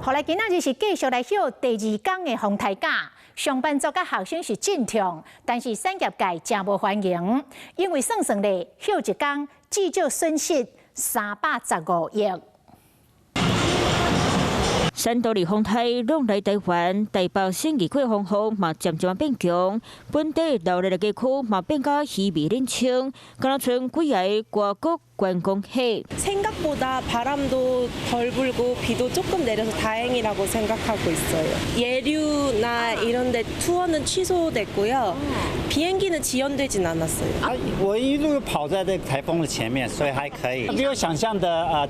予來今仔日是繼續來歇第二工的風颱假，上班族佮學生是真痛，但是產業界誠無歡迎，因為算算咧，歇一工至少損失315億。珊多利風颱攏來台灣，台北省議會風雨嘛漸漸變強，本地鬧熱的街區嘛變甲稀微冷清，敢若賰幾个外國觀光客。 생각보다 바람도 덜 불고 비도 조금 내려서 다행이라고 생각하고 있어요. 예류나 이런 데 투어는 취소됐고요. 비행기는 지연되진 않았어요. 啊，我一路跑在這個颱風的前面，所以還可以，比我想象的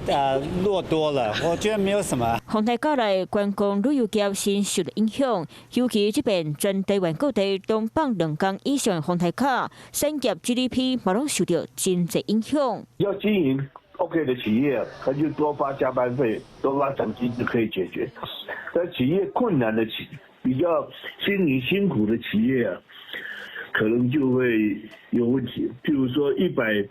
弱多了。我覺得沒有什麼。風颱過來，觀光旅遊業先受到影響，尤其這遍全台灣各地攏放2工以上的風颱假，產業 GDP 嘛攏受到真濟影響。要經營 OK 的企業，他就多發加班費、多發獎金就可以解決。但企業困難的企，比較經營辛苦的企業啊，可能就會有問題。譬如說100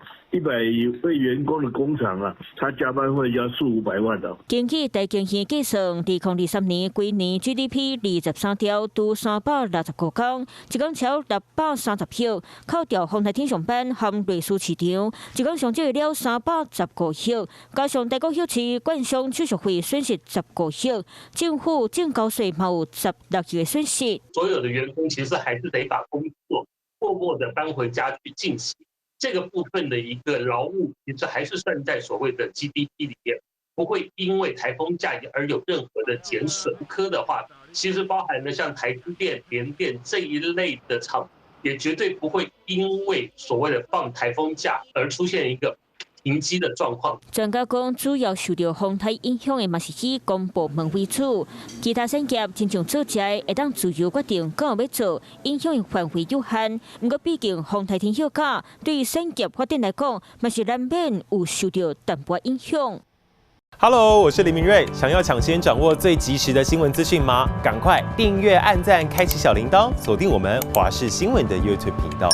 位員工的工廠啊，他加班費要四五百萬的。根據台經院計算，2023年規年 GDP 23兆拄365工，一工超630億，扣掉風颱天上班和類似市場，一工上少了315億，加上台股歇市，券商手續費損失15億，政府證交稅嘛有16億的損失。所有的員工其實還是得把工作默默的搬回家去進行。這個部分的一個勞務，其實還是算在所謂的 GDP 裡面，不會因為颱風假而有任何的減損。科的話，其實包含了像台積電、聯電這一類的廠，也絕對不會因為所謂的放颱風假而出現一個停機的狀況。專家講，主要受到風颱影響的嘛是以公部門為主，其他產業親像做食的，會當自由決定敢有欲做，影響的範圍有限。毋過，畢竟風颱天歇假，對產業發展來講，嘛是難免有受到淡薄影響。 Hello，我是林明瑞，想要搶先掌握最及時的新聞資訊嗎？趕快訂閱、按讚、開啟小鈴鐺，鎖定我們華視新聞的 YouTube 頻道。